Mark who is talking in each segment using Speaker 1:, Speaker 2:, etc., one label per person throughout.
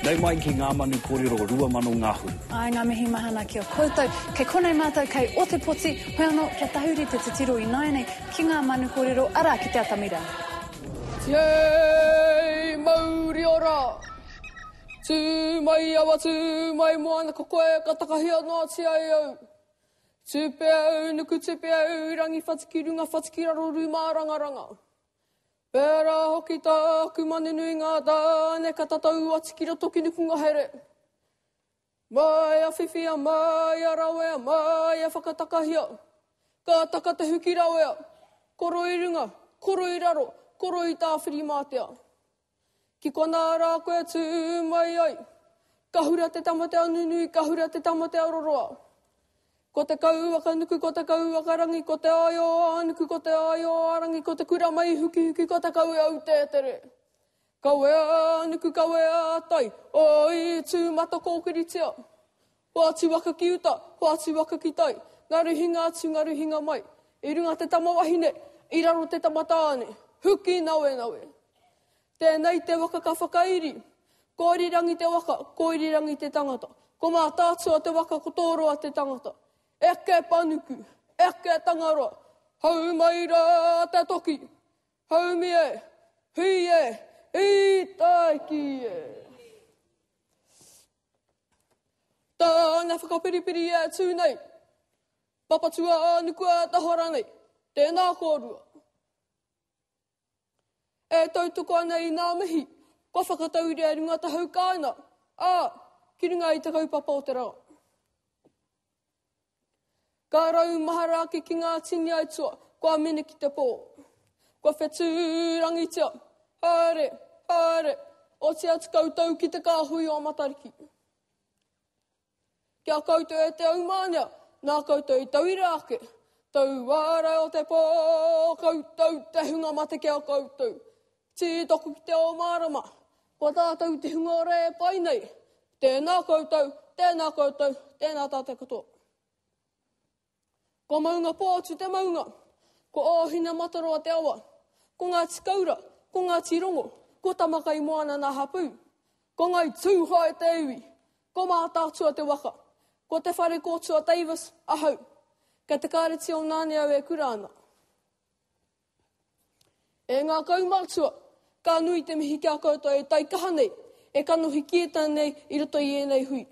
Speaker 1: Nau mai ki Ngā Manu Kōrero 2000 Ngahuru.
Speaker 2: Āe, ngā mihi mahana ki a koutou. Kei konei mātou kei Otepoti, hoi anō kia tahuri te titiro ināianei ki ngā manu kōrero, arā, ki te atamira.
Speaker 3: Tihei mauri ora! Tū mai awa, tū mai moana, ko koe ka takahia noatia e au. Tupe au, nuku tupe au, rangi whati ki runga, whati ki raro, rūmārangaranga. Pērā hoki tāku mane nui ngā tāne ka tatau atu ki roto ki Nukungahere. Maia whiwhia, maia rawea, maia whakatakahia. Ka taka te huki rawea. Koro i runga, koro i raro, koro i Tāwhirimātea. Ki konā rā koe tū mai ai. Ka hura te tamatea nunui, ka hura te tamatea roroa. Ko te kauwaka nuku, ko te kauwaka rangi, ko te aio a nuku, ko te aio a rangi, ko te kura mai hukihuki, ko te kawe au tētere. Kawea a nuku, kawea a tai, oi tū mata kōkiritia. Hoatu waka ki uta, hoatu waka ki tai, ngaru hinga atu, ngaru hinga mai. I runga te tama wahine, i raro te tama tāne. Huki nawenawe. Tēnei te waka ka whakairi. Ko Irirangi te waka, ko Irirangi te tangata. Ko Mātaatua te waka, ko Tōroa te tangata. Eke panuku, eke Tangaroa, hau mai rā te toki. Haumi e, hui e, i taiki e. Tāna whakapiripiri e tū nei. Papatūānuku a taha rānei. Tēnā kōrua. E tautoko ana i ngā mihi kua whakatauria i runga te hau kāinga, ā, ki runga i te kaupapa o te rā. Ka raumahara ake ki ngā tini aituā kua mene ki te pō. Kua whetūrangitia, haere, haere, oti atu koutou ki te kāhui o Matariki. Ki a koutou e te aumānea, nā koutou i tauira ake, tauārai o te pō, koutou te hunga mate ki a koutou. Tītoku ki te ao mārama, ko tātou te hunga ora e pai nei. Tēnā koutou, tēnā koutou, tēnā tātou katoa. Ko Maungapōtu te maunga, ko Ōhinemataroa te awa, ko Ngāti Kaura, ko Ngāti Rongo, ko Tamakaimoana nā hapū, ko Ngāi Tūhoe te iwi, ko Mātaatua te waka, ko Te Wharekōtua Davis ahau, kei te Kāreti o Nāne au e kura ana. E ngā kaumātua, ka nui te mihi ki a koutou e taikaha nei, e kanohi kieta nei i roto i ēnei hui.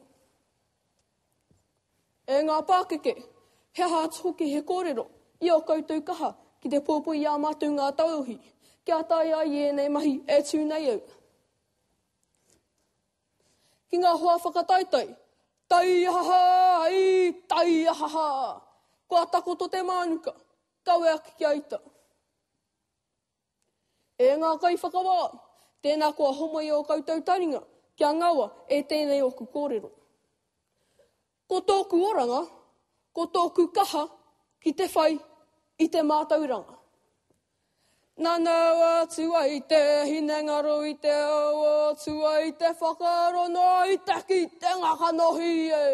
Speaker 3: E ngā pākeke, he aha atu hoki he kōrero i ō koutou kaha ki te poipoi i ā mātou ngā taiohi, kia taea ai ēnei mahi e tū nei au. Ki ngā hoa whakataetae, taiahaha ai, taiahaha! Kua takoto te mānuka, Kawe ake ki a ita. E ngā kaiwhakawā, tēnā koa homai ō koutou taringa kia ngaua e tēnei ōku kōrero. Ko tōku oranga, ko tōku kaha ki te whai i te mātauranga. Nanao atu ai te hinengaro i te ao atu ai te whakaaro noa i te kitenga kanohi e.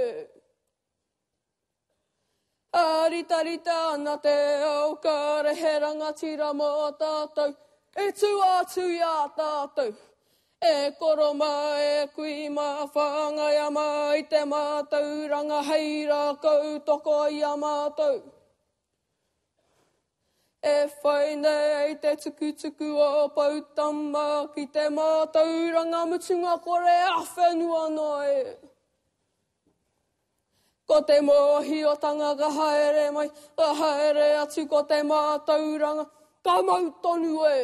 Speaker 3: Āritarita ana te ao kāre he rangatira mō tātou i tua atu i a tātou. E koro mā, e kui mā, whāngaia mā i te mātauranga hei rākau toko i a mātou. E whai nei te tukutuku o Poutama ki te mātauranga mutunga kore a whenua noa e. Ko te mōhiotanga ka haere mai, ka haere atu ko te mātauranga, ka mau tonu e.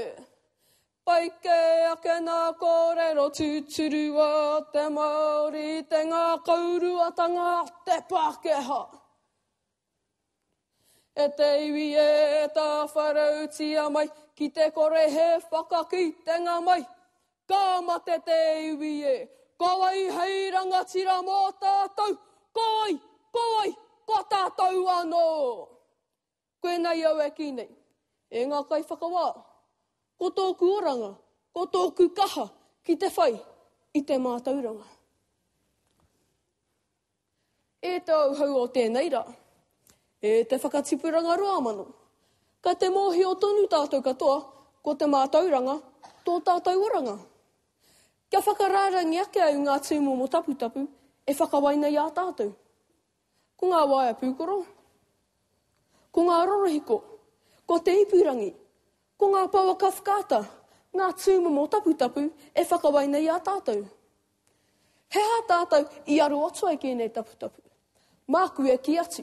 Speaker 3: Pai kē ake nā kōrero tūturu a te Māori i te ngākauruatanga a te Pākehā. E te iwi e tāwharautia mai, ki te kore he whakakitenga mai, ka mate te iwi e. Ko wai hei rangatira mō tātou? Ko wai? Ko wai? Ko tātou anō! Koinei au e kī nei, e ngā kaiwhakawā, ko tōku oranga, ko tōku kaha ki te whai i te mātauranga. E te auhau o tēnei rā, e te whakatipuranga 2000, ka te mōhio tonu tātou katoa ko te mātauranga tō tātou oranga. Kia whakarārangi ake au ngā tūmomo taputapu e whakawai nei i a tātou. Ko ngā waea pūkoro, ko ngā rorohiko, ko te ipurangi, ko ngā pouaka whakaata, ngā tūmomo taputapu e whakawai nei i a tātou. He aha tātou i aro atu ai ki ēnei taputapu? Māku e kī atu,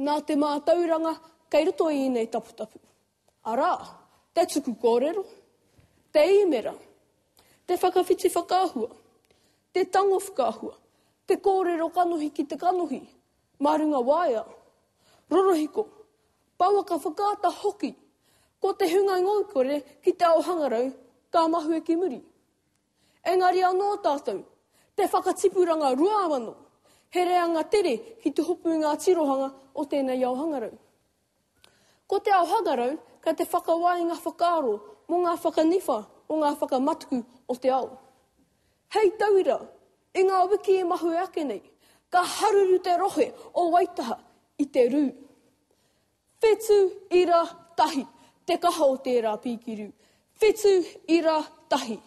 Speaker 3: nā te mātauranga kei roto i ēnei taputapu. Arā, te tuku kōrero, te īmera, te whakawhiti whakaahua, te tango whakaahua, te kōrero kanohi ki te kanohi, mā runga waea, rorohiko, pouaka whakaata hoki, ko te hunga ngoikore ki te ao hangarau ka mahue ki muri. Engari anō tātou, te whakatipuranga 2000, he reanga tere ki te hopu i ngā tirohanga o tēnei ao hangarau. Ko te ao hangarau kei te whakawā i ngā whakaaro mō ngā whakaniwha o ngā whakamatuku o te ao. Hei tauira, i ngā wiki e mahue ake nei, ka haruru te rohe o Waitaha i te rū. 7.1 te kaha o tērā pīki rū. 7.1.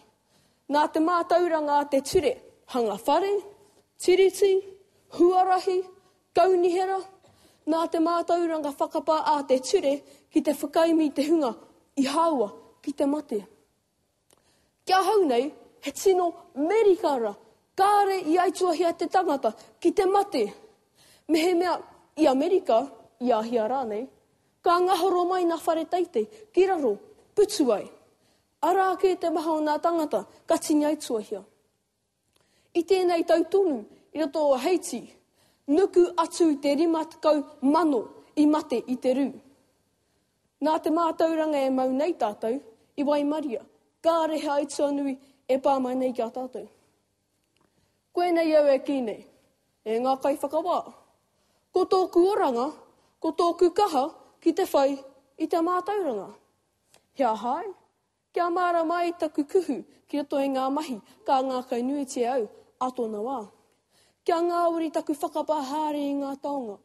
Speaker 3: Nā te mātauranga a te ture hanga whare, tiriti, huarahi, Kaunihera, nā te mātauranga whakapā a te ture ki te whakaemi i te hunga i hāua ki te mate. Ki ahau nei, he tino merikara, kāre i aituahia te tangata ki te mate. Mehemea i Amerika, i Āhia rānei, ka ngahoro mai nā whare teitei ki raro, putu ai. Arā kē te maha o nā tangata ka tini aituahia. I tēnei tau tonu, i roto o Haiti, nuku atu i te 50 mano i mate i te rū. Nā te mātauranga e mau nei tātou, i waimaria, kāre he aituā nui e pā mai nei ki a tātou. Koinei au e kī nei, e ngā kaiwhakawā, ko tōku oranga, ko tōku kaha ki te whai i te mātauranga. He aha ai? Kia mārama ai taku kuhu ki roto i ngā mahi ka ngākaunuitia au ā tōna wā. Kia ngāwari taku whakapā haere i ngā taonga,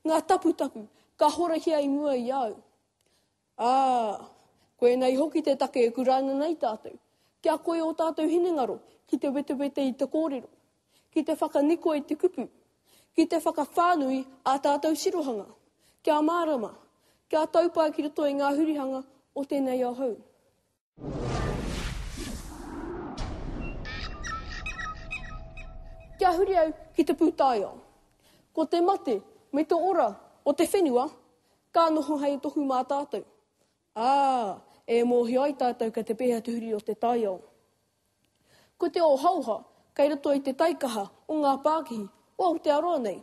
Speaker 3: ngā taputapu ka horahia i mua i a au. Ā, koinei hoki te take e kuraina nei tātou, kia koi ō tātou hinengaro ki te wetewete i te kōrero, ki te whakaniko i te kupu, ki te whakawhānui ā tātou tirohanga, kia mārama, kia taupae ki roto i ngā hurihanga o tēnei ao hou. Kia huri au ki te pūtaiao. Ko te mate me te ora o te whenua ka noho hei tohu mā tātou. Ā, e mōhio ai tātou kei te pēhea te huri o te taiao. Ko te ohaoha kei roto i te taikaha o ngā pākihi o Aotearoa nei,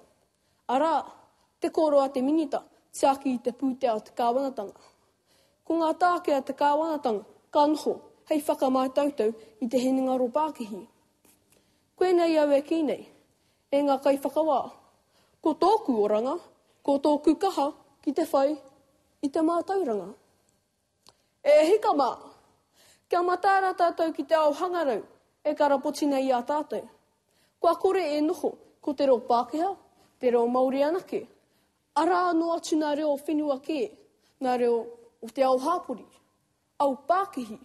Speaker 3: arā, te kōrero a te Minita tiaki i te pūtea o te kāwanatanga. Ko ngā tāke a te kāwanatanga ka noho hei whakamātautau i te hinengaro pākihi. Koinei au e kī nei, e ngā kaiwhakawā, ko tōku oranga, ko tōku kaha ki te whai i te mātauranga. E hika mā! Kia mataara tātou ki te ao hangarau e karapoti nei i a tātou. Kua kore e noho ko te reo Pākehā, te reo Māori anake. Arā anō atu nā reo whenua kē, nā reo o te ao hāpori, ao pākihi,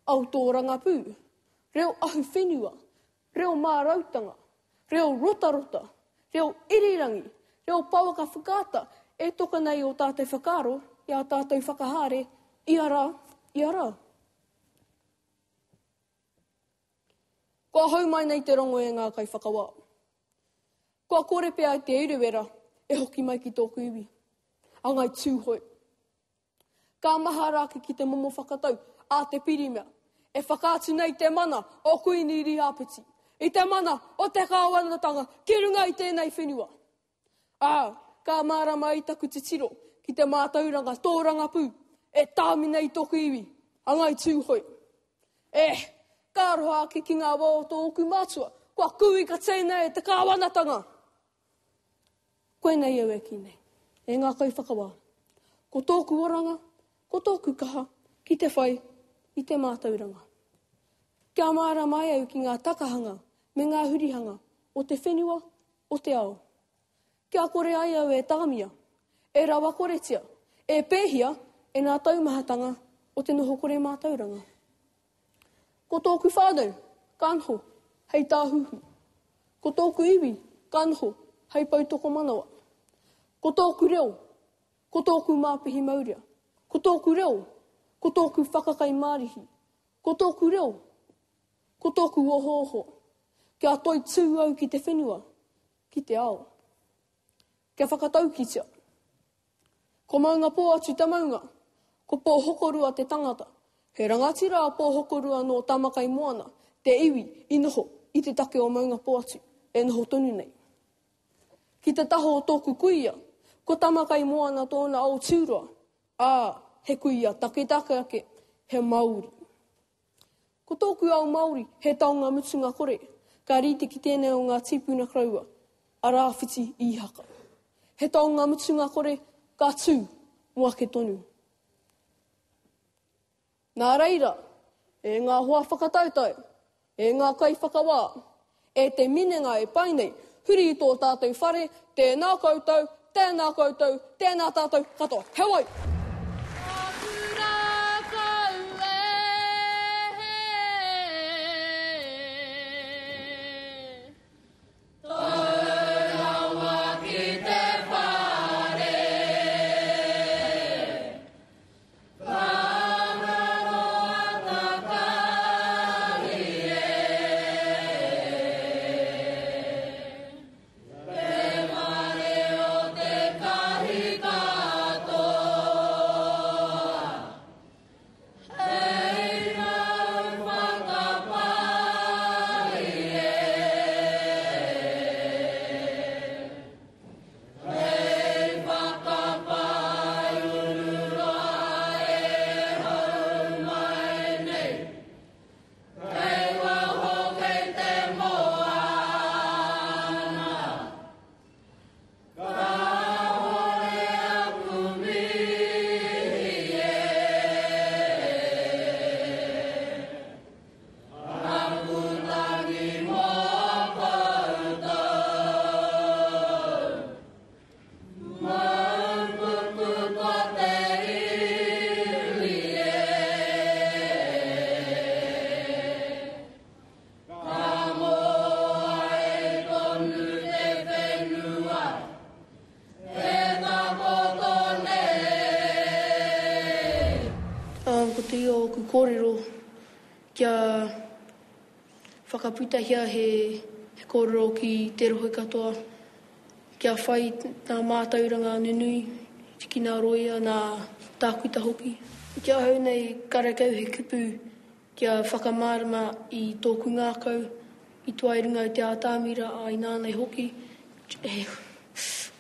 Speaker 3: ao tōrangapū, reo ahuwhenua, reo mārautanga, reo rotarota, reo irirangi, reo pouaka whakaata e toka nei ō tātou whakaaro i ā tātou whakahaere ia rā, ia rā. Kua hou mai nei te rongo e ngā kaiwhakawā. Kua kore pea te Urewera e hoki mai ki tōku iwi, a Ngāi Tūhoe. Ka mahara ake ki te momo whakatau a te Pirimia, e whakaatu nei te mana o Kuini Irihāpeti, i te mana o te kāwanatanga ki runga i tēnei whenua. Ā, ka mārama ai taku titiro ki te mātauranga tōrangapū e tāmi nei tōku iwi, a Ngāi Tūhoe. E, ka aroha ake ki ngā wā o tōku mātua, kua kūika tēnei e te kāwanatanga! Koinei au e kī nei, e ngā kaiwhakawā, ko tōku oranga, ko tōku kaha ki te whai i te mātauranga. Kia mārama ai au ki ngā takahanga me ngā hurihanga o te whenua, o te ao. Kia kore ai au e tāmia, e rawakoretia, e pēhia e ngā taumahatanga o te noho kore mātauranga. Ko tōku whānau, ka noho. hei tāhuhu. Ko tōku iwi ka noho hei poutokomanawa. Ko tōku reo, ko tōku māpihi maurea. Ko tōku reo, ko tōku whakakai mārihi. Ko tōku reo, ko tōku ohooho. Kia toitū au ki te whenua, ki te ao. Kia whakataukitia. Ko Maungapōatu te maunga, ko Pōhokorua te tangata. He rangatira a Pōhokorua nō Tamakaimoana, te iwi i noho i te take o Maungapōatu e noho tonu nei. Ki te taha o tōku kuia, ko Tamakaimoana tōna ao tūroa, ā, he kuia taketake ake, he Māori. Ko tōku ao Māori he taonga mutunga kore, ka rite ki tēnei o ngā tīpuna koroua, a Rāwhiti Īhaka. He taonga mutunga kore, ka tū mō ake tonu. Nā reira, e ngā hoa whakataetae, e ngā kaiwhakawā, e te minenga e pai nei, huri i tō tātou whare, tēnā koutou, tēnā koutou, tēnā tātou katoa. Heoi!
Speaker 4: Ōku rākau e. Tau rawa ki te whare. Hei whakapae ururoa e hou mai nei, Kei waho kei te moana, Kāore aku mihi e, Aku tangi mō koutou. Mau puku ko te iwi e. Ka moe tonu te whenua e takoto nei.
Speaker 3: Ko te ia o aku kōrero kia whakaputahia he kōrero ki te rohe katoa, kia whai ngā mātauranga nunui ki ngā rōia, ngā tākuta hoki. Ki ahau nei, karekau he kupu kia whakamārama i tōku ngākau, i toa i runga i te ātamira, ā, inānei hoki,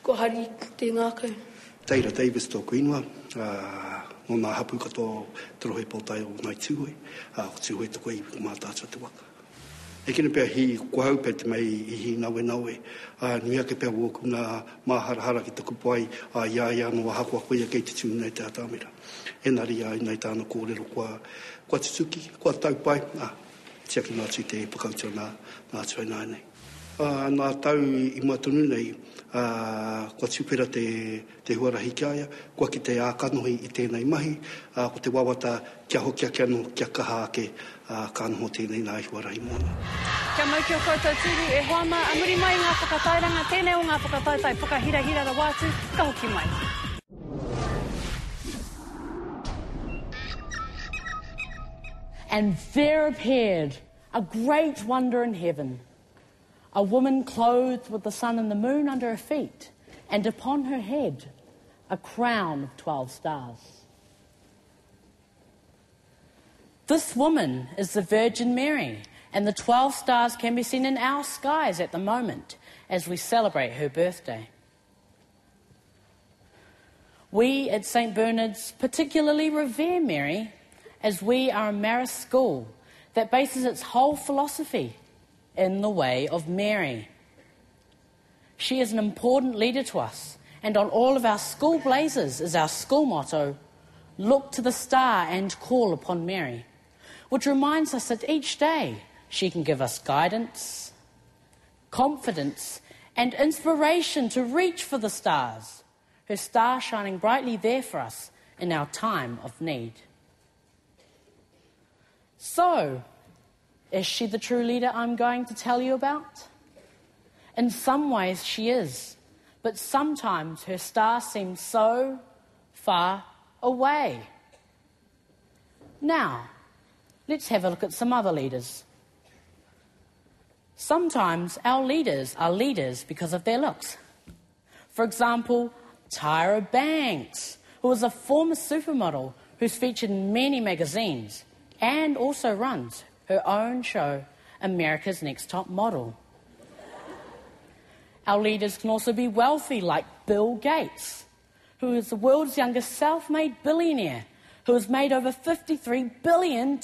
Speaker 3: kua hari te ngākau.
Speaker 5: Teira Davis tōku ingoa, ā, nō ngā hapū katoa o Te Rohe Pōtae o Ngāi Tūhoe, ā, ko Tūhoe taku iwi, ko Mātaatua te waka. E kino pea hī ko au pea te mei i hīnawenawe, ā, nui ake pea wōku nā māharahara ki taku pai, ā, i a ia anō ahakoa koia kei te tū nei te atamira. Engari, ā, inei tāna kōrero kua, kua tutuki, kua tau pai, ā, tiakina atu te whakautu a nā, nā atu ai nāianei. Ā, nā tau i mua tonu nei, ā, kua tuwhera te, te huarahi ki a ia, kua kite ā-kanohi i tēnei mahi, ā, ko te wawata kia hoki ake anō, kia kaha ake, ā, ka noho tēnei nā i huarahi mōna.
Speaker 2: Kia mau ki o koutou tūru e hoa mā, a muri mai i ngā whakatairanga, tēnei o ngā whakataetae whakahirahira rawa atu, ka hoki mai.
Speaker 6: And there appeared a great wonder in heaven, a woman clothed with the sun and the moon under her feet, and upon her head a crown of 12 stars. This woman is the Virgin Mary, and the 12 stars can be seen in our skies at the moment as we celebrate her birthday. We at St. Bernard's particularly revere Mary as we are a Marist school that bases its whole philosophy in the way of Mary. She is an important leader to us, and on all of our school blazers is our school motto Look to the star and call upon Mary, which reminds us that each day she can give us guidance, confidence, and inspiration to reach for the stars, her star shining brightly there for us in our time of need. So, Is she the true leader I'm going to tell you about? In some ways, she is, but sometimes her star seems so far away. Now, let's have a look at some other leaders. Sometimes our leaders are leaders because of their looks. For example, Tyra Banks, who is a former supermodel who's featured in many magazines and also runs her own show, America's Next Top Model. Our leaders can also be wealthy, like Bill Gates, who is the world's youngest self made billionaire who has made over $53 billion.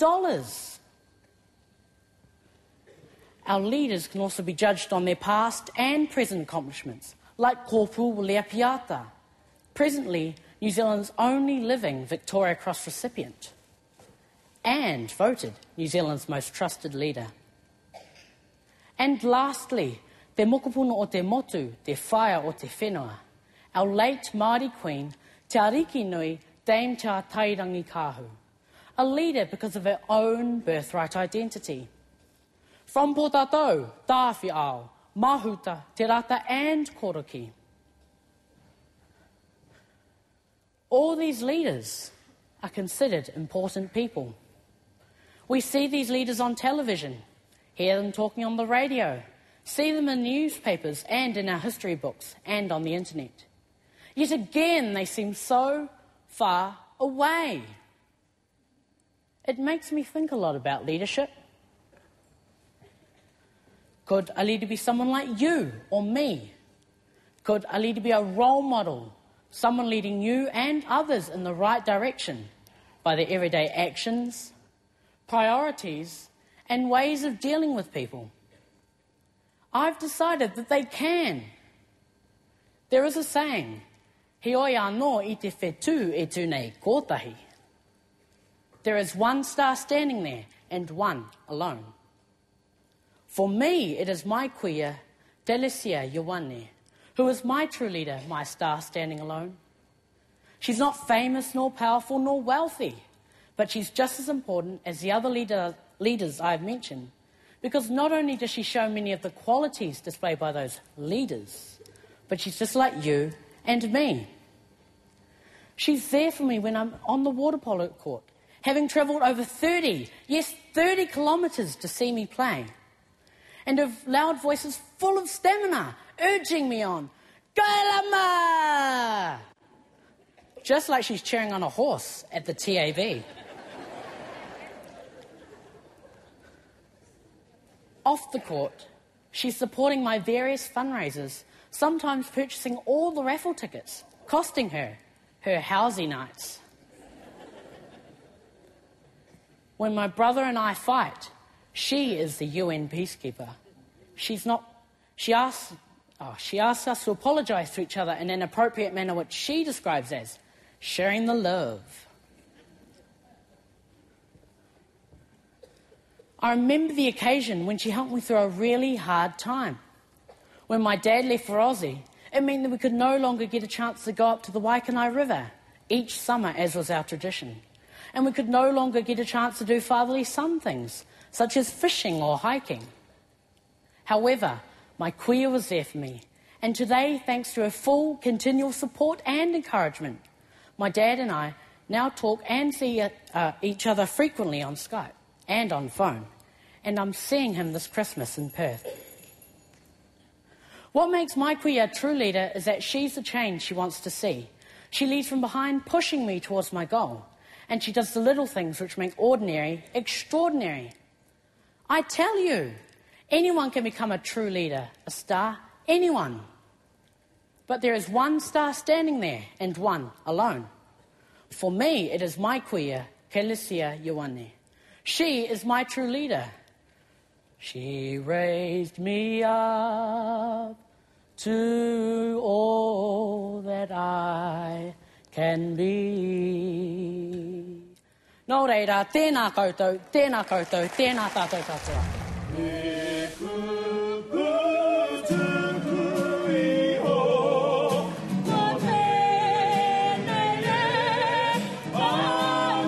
Speaker 6: Our leaders can also be judged on their past and present accomplishments, like Corporal Leapiata, presently New Zealand's only living Victoria Cross recipient, and voted New Zealand's most trusted leader. And lastly, te mokopuna o te motu, te whaea o te whenua, our late Māori Queen, Te Ariki Nui Dame Te Atairangi Kahu, a leader because of her own birthright identity. From Pōtatau, Tāwhiao, Mahuta, Te Rata and Koroki. All these leaders are considered important people. We see these leaders on television, hear them talking on the radio, see them in newspapers and in our history books and on the internet. Yet again, they seem so far away. It makes me think a lot about leadership. Could a leader be someone like you or me? Could a leader be a role model, someone leading you and others in the right direction by their everyday actions, priorities, and ways of dealing with people? I've decided that they can. There is a saying, Heoi anō i te whetū e tū nei kotahi. There is one star standing there and one alone. For me, it is my kuia, Telesia Ioane, who is my true leader, my star standing alone. She's not famous, nor powerful, nor wealthy, but she's just as important as the other leader, leaders I've mentioned, because not only does she show many of the qualities displayed by those leaders, but she's just like you and me. She's there for me when I'm on the water polo court, having travelled over 30, yes, 30 kilometres to see me play. And her loud voice is full of stamina, urging me on. Go Lama! Just like she's cheering on a horse at the TAB. Off the court, she's supporting my various fundraisers, sometimes purchasing all the raffle tickets, costing her her housey nights. When my brother and I fight, she is the UN peacekeeper. She's not. She asks, oh, she asks us to apologise to each other in an appropriate manner, which she describes as sharing the love. I remember the occasion when she helped me through a really hard time. When my dad left for Aussie, it meant that we could no longer get a chance to go up to the Waikanae River each summer, as was our tradition. And we could no longer get a chance to do fatherly son things, such as fishing or hiking. However, my kuia was there for me, and today, thanks to her full, continual support and encouragement, my dad and I now talk and see uh, each other frequently on Skype and on phone, and I'm seeing him this Christmas in Perth. What makes my kuia a true leader is that she's the change she wants to see. She leads from behind, pushing me towards my goal. And she does the little things which make ordinary extraordinary. I tell you, anyone can become a true leader, a star, anyone. But there is one star standing there and one alone. For me, it is my kuia, Kelisia Ioane. She is my true leader. She raised me up to all that I can be. Nō reira, tēnā koutou, tēnā koutou, tēnā tātou katoa.
Speaker 4: He kupu tuku iho, ko tēnei e ana.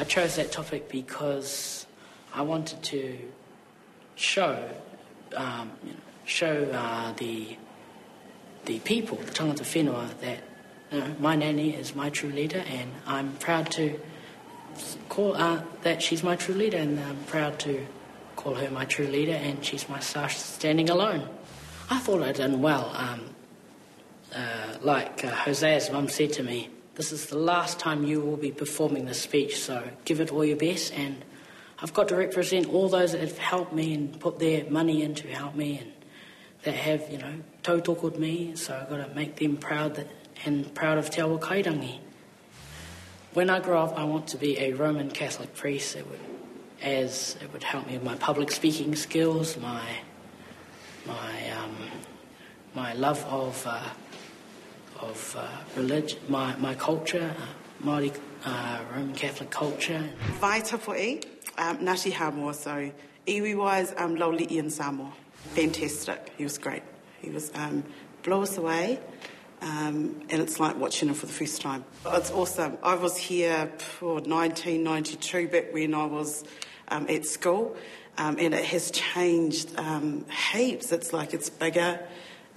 Speaker 6: chose that topic because I wanted to show, um, you know, show uh, the, the people, the tangata whenua, that you know, my nanny is my true leader and I'm proud to call uh, that she's my true leader and I'm proud to call her my true leader and she's my star standing alone. I thought I'd done well. Um, uh, like uh, Hosea's mum said to me, this is the last time you will be performing this speech, so give it all your best. And I've got to represent all those that have helped me and put their money in to help me and that have, you know, tautokoed me, so I've got to make them proud that, and proud of Te Awa Kairangi. When I grow up, I want to be a Roman Catholic priest. It would, as it would help me with my public speaking skills, my, my, um, my love of, uh, of uh, religion, my, my culture, uh, Māori uh, Roman Catholic culture.
Speaker 7: Vai Tapu'i, um, Ngāti Hāmoa, so iwi-wise, um, Laulii in Samoa. Fantastic. He was great. He was um, blew us away, um, and it's like watching him for the first time. It's awesome. I was here for 1992, back when I was um, at school, um, and it has changed um, heaps. It's like it's bigger,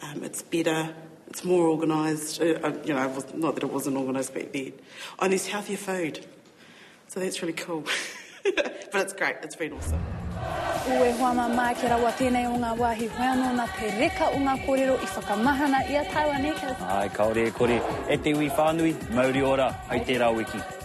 Speaker 7: um, it's better, it's more organised. Uh, uh, you know, was, not that it wasn't organised back then. And there's healthier food. So that's really cool. but it's great. It's been awesome.
Speaker 2: O e hoa mā mā kia rawa tēnei o ngā wāhi hoi anō nā te reka o ngā kōrero i whakamahana i a tāua nē Keith?
Speaker 1: Āe, kāore e kore. E te iwi whānui, mauri ora, hei tērā wiki.